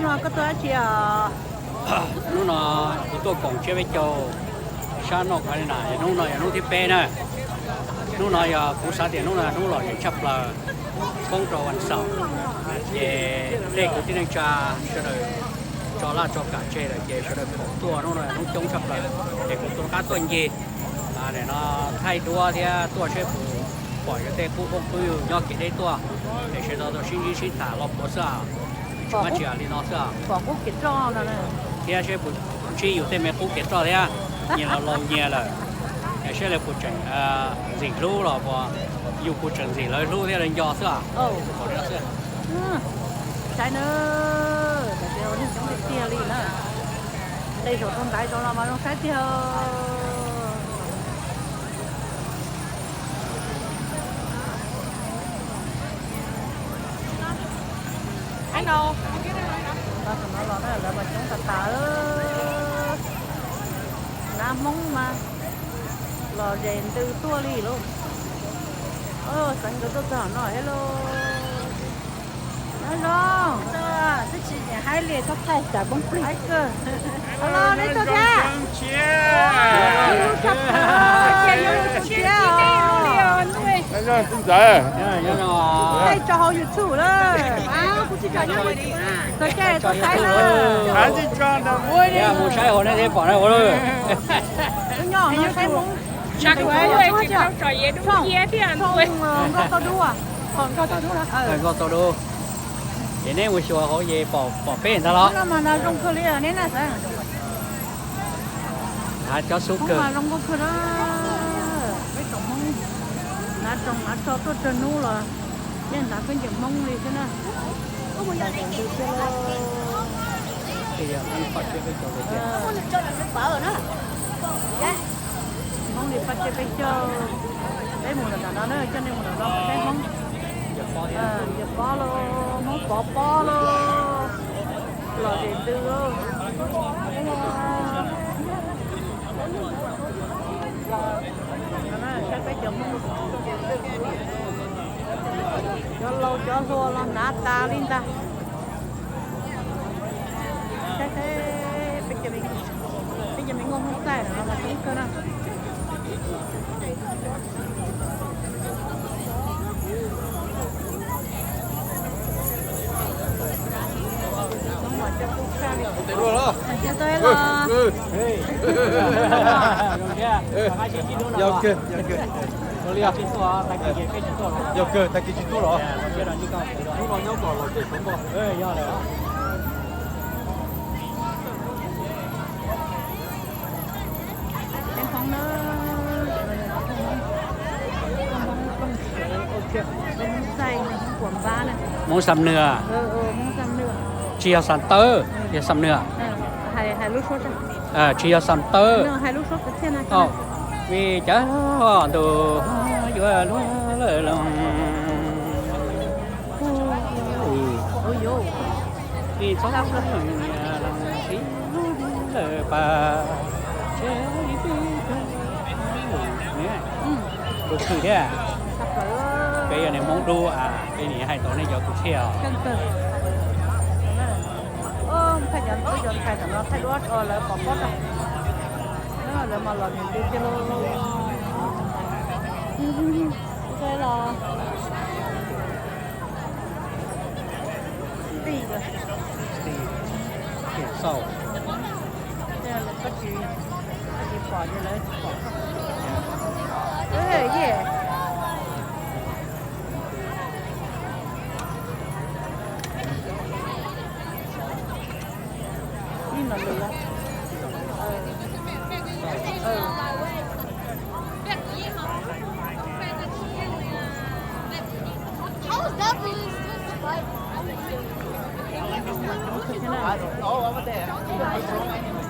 No koj tuaj dab tsi os? Hnub no kuv tuaj koom tsiab peb caug sab noj qhov li na, hnub no yog hnub thib peb na. Hnub no yog kuv xav tias hnub no hnub lom zem tshaj plaws, poob rau vas xaum, ces tej kwv tij neej tsa sawv daws tso laj tso kam tseg lawm ces sawv daws koom tuaj, hnub no hnub coob tshaj plaws, ces kuv rov qab tuaj ncig no thaij duab thiab tuaj seb puas pom yus tej qub phooj qub ywg nyob kev deb tuaj, es sawv daws tau sib ntsib sib tham los puav xwb, tsis muaj dab tsi li no xwb. Thiab seb puas ntsib yus tej me qub kev roj thiab, nyias los laus nyias lawm, es seb lawv puas tseem ntxim hlub los puas, yus puas tseem ntxim lawv hlub thiab lawv nco xwb. Saib na, tam sim no neeg coob tiag tiag li na. Tej zaum rau ntaiv zaum no mas zoo saib tiag. Tam no los na lawv mas coob tas tas. Nab Hmoob mas lom zem ntws tuaj li lauj. Xeev Nkawd tuaj txog no thiab lauj. Nyob zoo. Twb tsis haib li, txhob thaij xav poob plig. Alo, neb tuaj thiab? Thiab os. Thaij tso hauv YouTube lawm. Txog caij tuaj saib lawm. Mus saib hauv nej thiaj pom na. Nyob no saib Hmoob. Tshooj Nkauj Tau Dub, Nkauj Tau Dub. Ces neb mus xyuas hauv ces pom peb ntag los. Hmoob no mas nas zoo kawg li neb na xav. Hnav cov xub kawg. Hmoob mas zoo nkauj kawg na. Peb tsoom Hmoob hnav roos hnav tso tuaj tsawg hnub los yeej hnav khaub ncaws Hmoob li xwb na. Hmoob li paj tsiab peb caug. Peb mus nram no na, coj nej mus nram no saib Hmoob. Ncaws pob los, Hmoob pov pob los, lom zem ntws. Saib peb cov Hmoob, cov laus cov hluas los hnav tas li ntag. Saib seb peb cov me nyuam Hmoob txaij no mas coob kawg na. Yog kawg, tag kis tsis tuaj los? Hnub no nyob kom los tej suav npoj. Hmoob Xam Nws, tsis yog Xam Tawb, yog Xam Nws. Tsis yog Xam Tawb. Vim cov ntuj yuav luag lawm los, ib txhob lawm pas, tus khwv thiab. Peb yog niag Hmoob dub, peb nim hais tau nej cov kwv tij os. Thaij cov ntawd, cov ntawd thaij duab lawv pom pob rau. Lawv mas los niam ntws tiag lauj. Los Steve, Steve, Steve Xauj. Koj tsis, koj tsis pom ces lawv tsis pom koj. Yes. Ib no lus.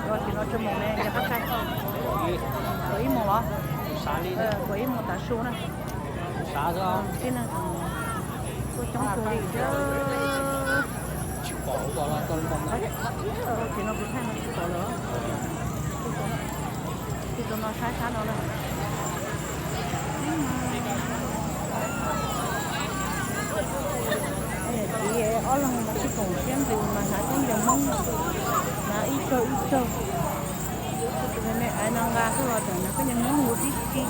Ua tsis no tsis mus ne, yog qab sai. Puas ib mus los? Puas ib mus tav su na? Tib neeg tuaj coob kawg li thiab. Tsis pom, tsis no kuv thaij no tsis pom lawm. Tus no saib sab no na. Niam txiv Ob leeg mas tsis koom siab ntev mas hnav khaub ncaws Hmoob, hnav ib txog ib txog. Me me aiv no nqa xwb los tseem hnav khaub ncaws Hmoob mus tib si.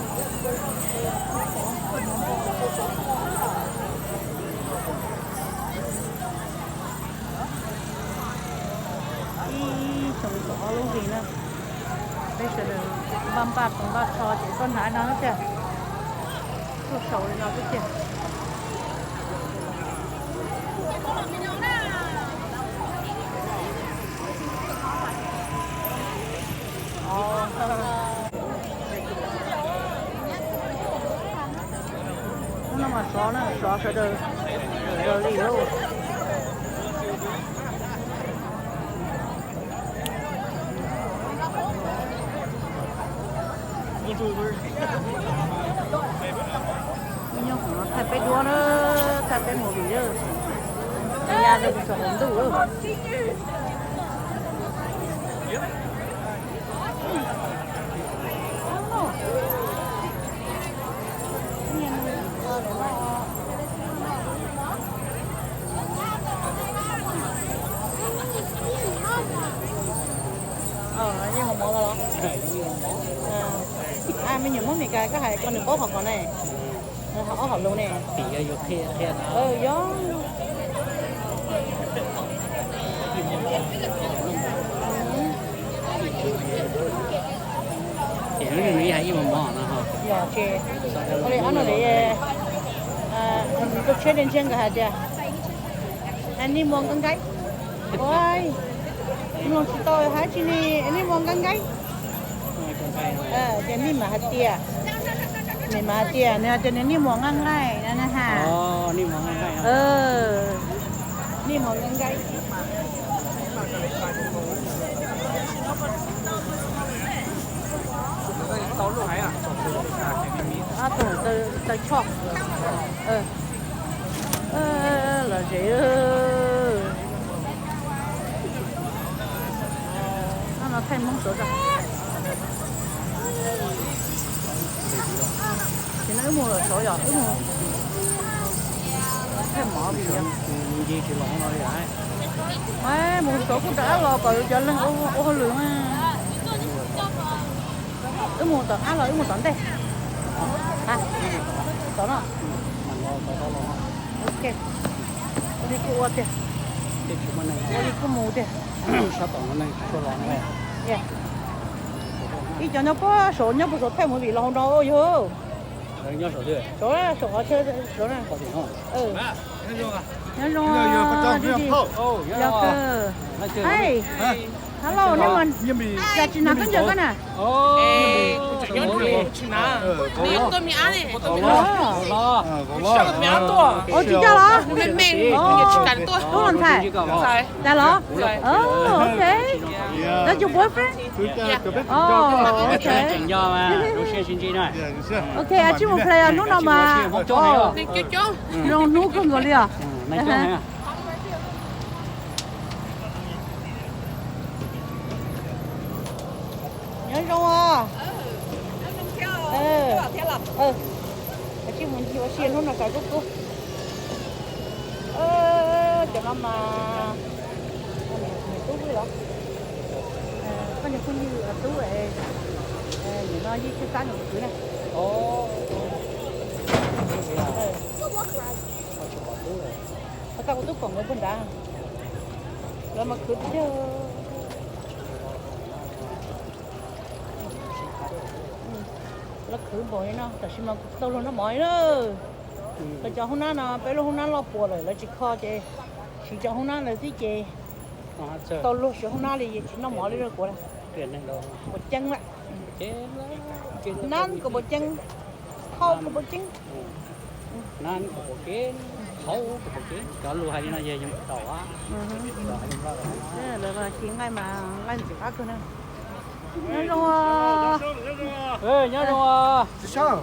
Ib xyoo kaum ob lub hlis na, peb sawv daws npaj npaj tus npaj tsho ces koj hnav no thiab tiag, tuaj saum li no xwb tiag. Hnub no mas sov na, sov sawv daws raws li lauj. Nyob hauv no thaij peb duab na, thaij peb movie na. Ya li tsaus ntuj. Yeej mos mos los? Me nyuam Hmoob Mes Kas koj hais ko nws paub qhov ko ne. Nws hais ob hom lus ne. Yog. Yog tsis, ua li ob no, tus tshiab ntsia nkawd hais tias, Any more nqaij nqaij? Ua, mloog tsis tau hais tsi ne, any more nqaij nqaij? Ces nej mam hais tias, nej mam hais tias, nws hais tias nws need more nqaij nqaij na ha. Need more nqaij nqaij. Ob tug taw choj. Lom zem. No thaij Hmoob saud. Ces no wb mus lawm saud yom, wb mus thaij mov vim yog mus saud kuj rov qab los kom cov leeg ua hauj lwm. Wb mus tom qab los wb mus tom ntej. Tom no. Ok. Ua li kuj ua tiag. Ua li kuj mus tiag. Ib cov nyob puag saud, nyob puag saud thaij movie los hauv no yog. Saud, saud qhov chaw saud na. Nyob zoo, yog kawg. Hello, nej mas cas tsis hnav khaub ncaws koj na? Ua tsis coj los? Tub los ntxhais. Cas los? Oh, ok. That's your boyfriend? Oh, ok. Ok, tsij mus play hnub no mas. Zoo hnub kawg nkaus li os. Nyob zoo os. Tsij mus ncig ua si hnub no xav kub kub. Cov no mas, niam tub los? Koj niag phooj ywg tub, nim no yeej tsis xav nws kwv na. Tau kuv tub kom nkawd puag nrad, lawv mas khwv tiag. Lawv khwv npaum li no tam sim no tau luag noj mov li na. Lawv cov hoob nab no peb lub hoob nab loj puas lawm lawv tsis kho ces siv cov hoob nab lawv xwb ces tau luag siv hoob nab li tsis noj mov li kuv. Puas ceeb lawm. Nab kom puas ceeb, thauj kom puas ceeb. Cov lus hais li no ces yeej tau. Lawv mas ci nqaij mas nqaij ntxim qab kawg na. Nyob zoo. Nyob zoo.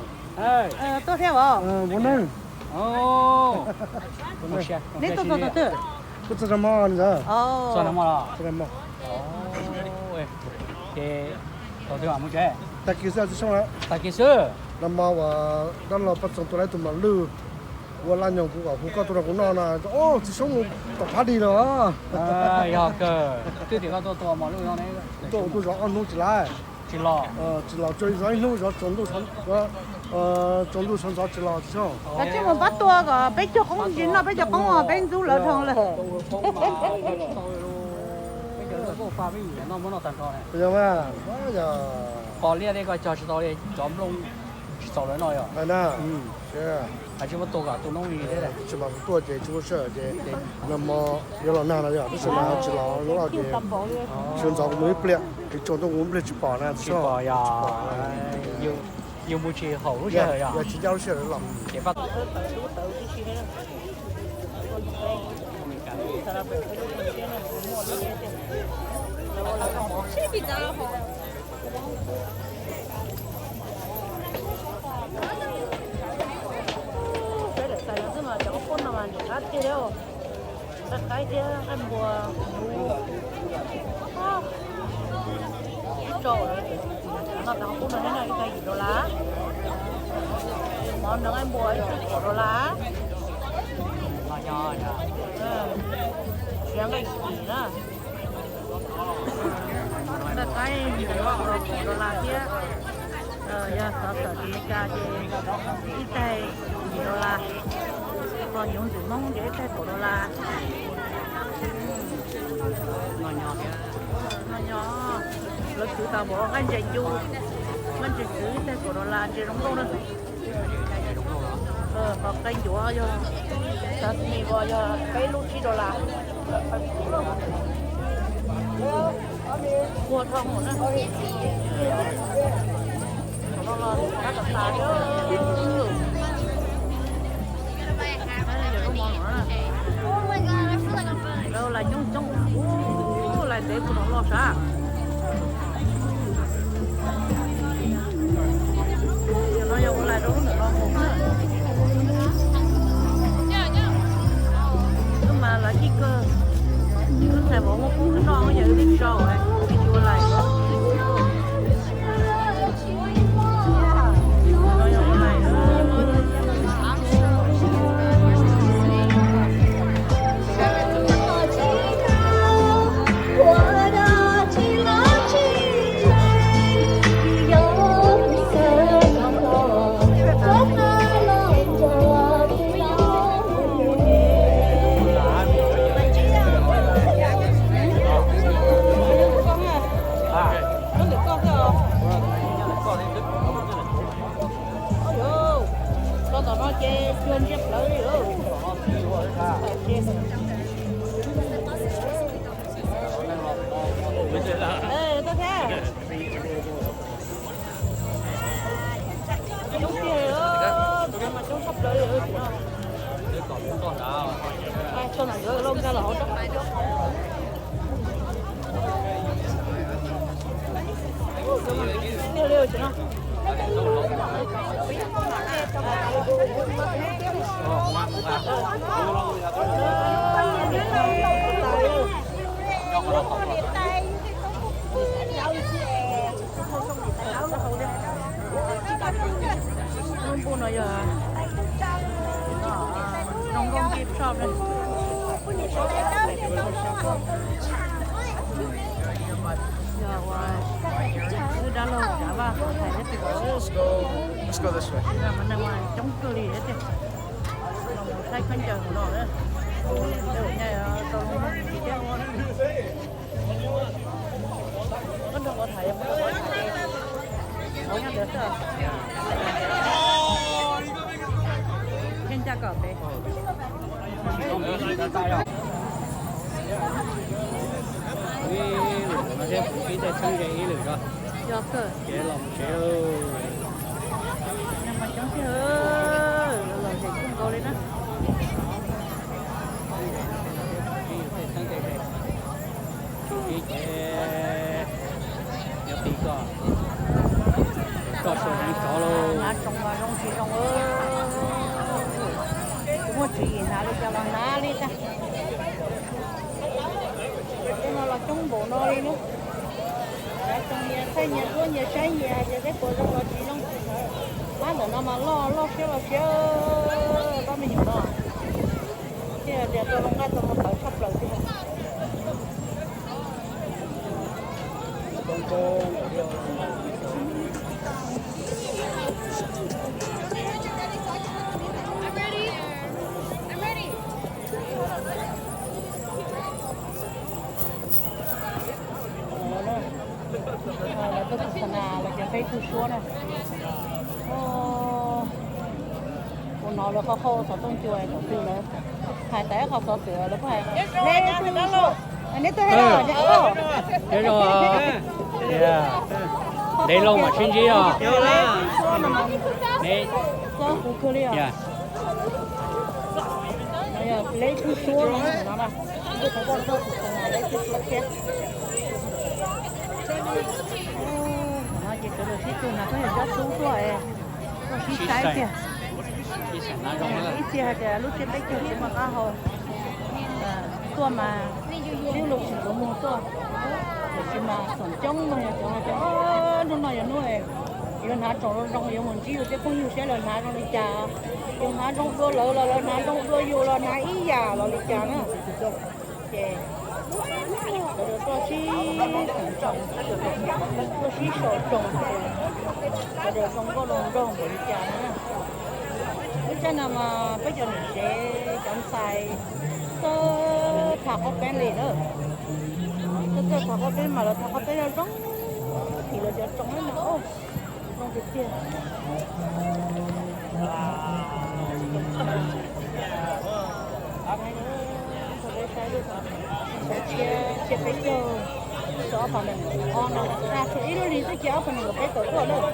Tuaj thiab os? Neb tuaj txog twg? Tag kis xwb, tag kis xwb. Nag hmo uas dab laug Paj Txoos tua tau tus mos lwj, Ua laj nyoog kuv kom hu koj tuaj rau kuv noj no, txiv Xyoob mus tom phab dig no. Yog kawg, twb tias koj tuaj tua mos lwj no ne. Tuaj kuv tuaj zov ob hnub tsis laj. Tsis los. Tsis los, tsuas zov ib hnub, zov tsaus ntuj, tsaus ntuj sawv ntxov tsis los txiv Xyoob. Koj tsis mus pab tua kom peb cog qoob, tsis noj peb cog qoob os, peb ntxub lawv dhau lawm. Qos liaj tej ko cog tsis tau li, cov nplooj tsis txaus lawv noj yog. Hais tsis muab tua kom tu noob li thiab. Tsis mas kuv tuaj ces tsis muaj sij hawm ces nag hmo yuav los nag no yog, tab sis mas tsis los lub loj ces sawv ntxov kuv mus ib pliag, kev tsaus ntuj kuv ib pliag tsis pom na, tsis pom yog. Yus mus tsis haum lub sij hawm yog, tsis ncaj lub sij hawm los. Peb daim xaws no xwb mas cov qub no mas ntxim qab tiag li. Nqaij qaib thiab nqaij npua, ib tso no tas qub no thiab no ib tag yim dollar. Mov nrog nqaij npua ib tag kaum dollar. Siav nqaij kim na. Nqaij qaib nqaij npua kaum dollar thiab. Yog xov xwm Amelikas ces ib tag yim dollar, ho nyuv ntxwm Hmoob ces ib tag kaum dollar. Noj nyo, lawv kwv tas npaum nqaij ntses ncu, nqaij ntses kwv ib tag kaum dollar ntses zoo nkauj na. Ho qe ncuav yog, xav xis vos yog peb lub tsib dollar. Ua dhau mus na. Qhov no los qab tas tas thiab. Lawv lais coob coob, ub, lais ntev kuv los loj sav. Cov no yog ua lais rau lub ntawm no mus na. Wb mas lawv cij kawg, wb txhais vauv muaj koob noj yog wb tsis sau, wb tsis ua lais. Koj tom no ces cuag ntsia plawv li. Coob tiag, cov no mas coob tshaj plaws li. Tso ntawm yuav lauj nkag los hauv roob. Tiag li cov no. Lub npuj no yog zoo nkauj kib tshoj. Yog ua wb dab laug Tsav Vaj Xov Thais thiab tiag. Neeg mas coob kawg li thiab tiag. Los mus saib khaub ncaws hauv no na. Ua nyaj tau zoo li thiab. Koj nrog kuv tham, hauv nyob ntawd xwb. Thiab ncaj kom pem. Ib lwm no thiab kuv pib tej txheeb ze ib lwm no. Yog kawg. Ces los tsev. Neeg mas coob tiag, los zem kawg nkaus li na. Ib ces nyob pib koj, koj suav heev tsov lauj. Hnav tsoos mas zoo tsis zoo. Kuv muaj tswv yim hnav li cas los hnav li tag. Tej no los coob npaum no li na. Hnav tsoos nyias thaij nyias duab nyias saib nyias hais tias teb puas zoo los tsis zoo. Pab ntawm no mas loj loj siab los siab. Ob me nyuam no thiaj tias tau zoo nqaij tau mus tawv tshaj plaws tiag. Lawv tuaj txog na, lawv tias peb tug suab na. Kuv hnov lawv qhov qhau xov tooj cua tom twg lawv hais tas ib qho xov xwm lawv kuj hais, neb tuaj, neb tuaj, neb tuaj, neb los mam sib ntsib os. Txob kuv kawg li os. Lawv ib tug suab no na, kuv qhov poj txob kuv xav na lawv ib tug suab thiab. No ces sawv daws sib tw na, koj yog cov tub tuaj, tuaj sib saib tiag. Ib txhia hais tias lub tsiab peb caug tsis muaj qab hau, tuaj mas tib lub tsis tau muag tuaj. Tiam sis mas feem coob no yog cov hais tias hnub no yog hnub yuav hnav tsoom zoo zoo yuav mus ntsib yus tej phooj ywg saib lawv hnav zoo li cas, yus hnav zoo dua lawv los lawv hnav zoo dua yus los hnav ib yam los li cas na. Ces sawv daws tuaj sib tsoom, tuaj sib sau tsoom, sawv daws zoo nkauj zoo nraug npaum li cas na. Lub caij no mas peb cov niam tsev cov ntxhais txawj thav qaub peeb li na. Txawj thav qaub peeb mas lawv thav qaub peeb zoo zoo, tim lawv cov tsoom na mas zoo tiag tiag. Tsiab peb caug, ob phav nees nkaum ob no, tshuav ib lub hlis xwb ces ob phav nees nkaum peb tawm tuaj lawm.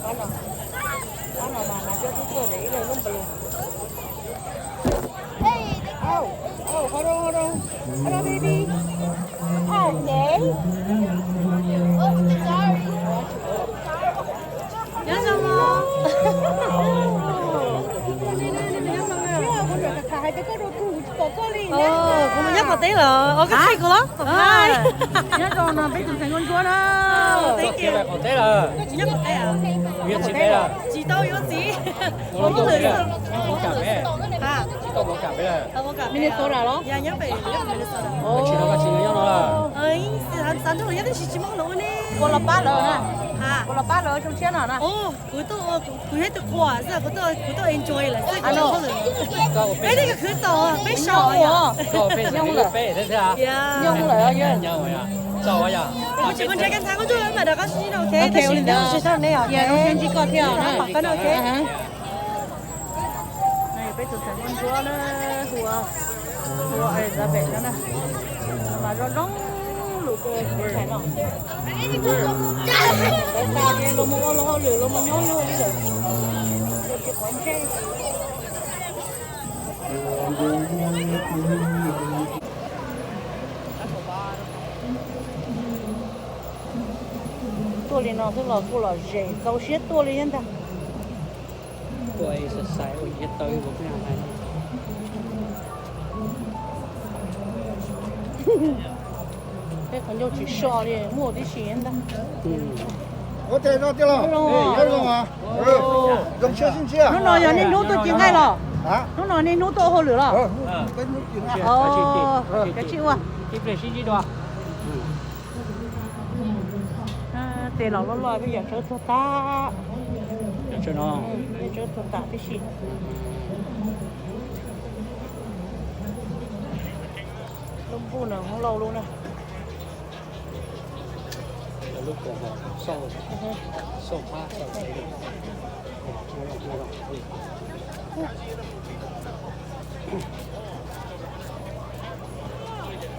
Qab no, qab no mas hnav cuab tub tuaj ntawm ib leeg lub npaws lus. Au, au, hold on, hold on. Hello, baby. Okay. Nyob zoo os. Kuv mus nyob qhov teb los, koj qhia kuv los. Nyob zoo no peb tus ntxhais nkauj ntsuab na. Nyob qhov teb los. Tsis tau yuav txiv. Minnesota los? Xav nrog lawv nyob tab sis tsis muaj hauj lwm ua ne. Puas los pab lawv na? Puas los pab lawv zoo siab no na? Kuv, kuv yog ib tug quaj xwb, kuv tuaj enjoy lawm xwb, kuv tsis muaj hauj lwm. Peb twb khwv txaus, peb so. Nyob lawm, nyob lawm. Kuv tsis, kuv nrhiav kab ntxhais koj tuaj mas rau koj sib ntsib no, ok? Zoo siab ntsib koj thiab. Peb tus ntxhais nkauj ntsuab na, hu ua, hu ua Elizabeth no na. Mas zoo zoo lus rau tus ntxhais no. Lawv tas ces los mus ua lawv hauj lwm, los mus nyob luag li lawm. Tsis quav ntsej. Tuaj li no xwb los kuj lom zem, txaus siab tuaj li thiab ntag. Tuaj exercise ua siab tawv ua peb hais. Peb qhov ncauj tsis so li, muaj tib si ntag. Hnub no yog niaj hnub tuaj ci nqaij los? Hnub no niaj hnub tuaj ua hauj lwm los? Kav tsij ua. Tes los loj loj, peb yam tsawb tuag tas. Peb tsawb tuag tas tib si. Lub npuj no hoob lauj lub na.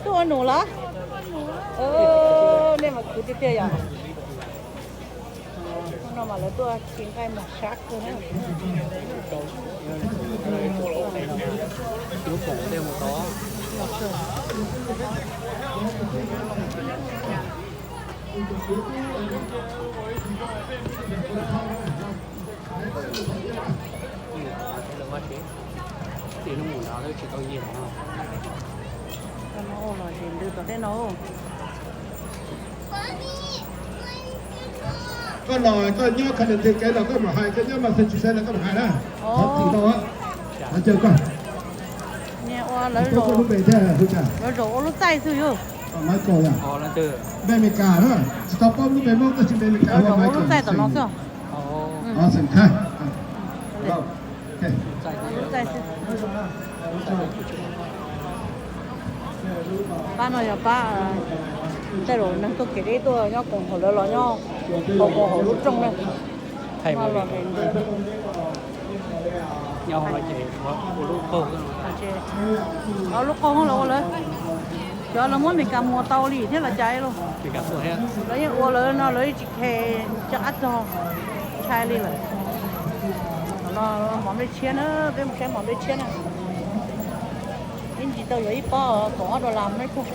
Tuaj ua num los? Nej mas khwv tiag tiag yom. Hnub no mas lawv tuaj ci nqaij mus sab kawg na. Hnub no tsis tau nyiaj. Koj no ua los ces ntws tom tej no. Koj los koj nyob Canada kev los koj mam hais, koj nyob Massachusetts los koj mam hais na. Thov txim tau, thov caw koj. Ua lawv zaum ua lub txaij xwb yog. Maiv Kaus yog npe Amelikas na, tsis tau paub lub npe Hmoob tab sis npe Amelikas ua lub txaij tom no xwb. Xeem Thaib. Pab no yog pab tej zaum neeg tuaj kev deb tuaj nyob koom haum lawv los nyob koom haum lub rooj na. Lub qaug los ua lawv, cov lawv muab Amelikas muag tau li thiab los cas los, lawv yeej ua lawv no lawv yeej tsis khes cov qab txog, ntshai li lawm. Mov nplej tshiab na, peb mus saib mov nplej tshiab na. Ib ntsis tau yuav ib pob kaum ob dollar mev kug.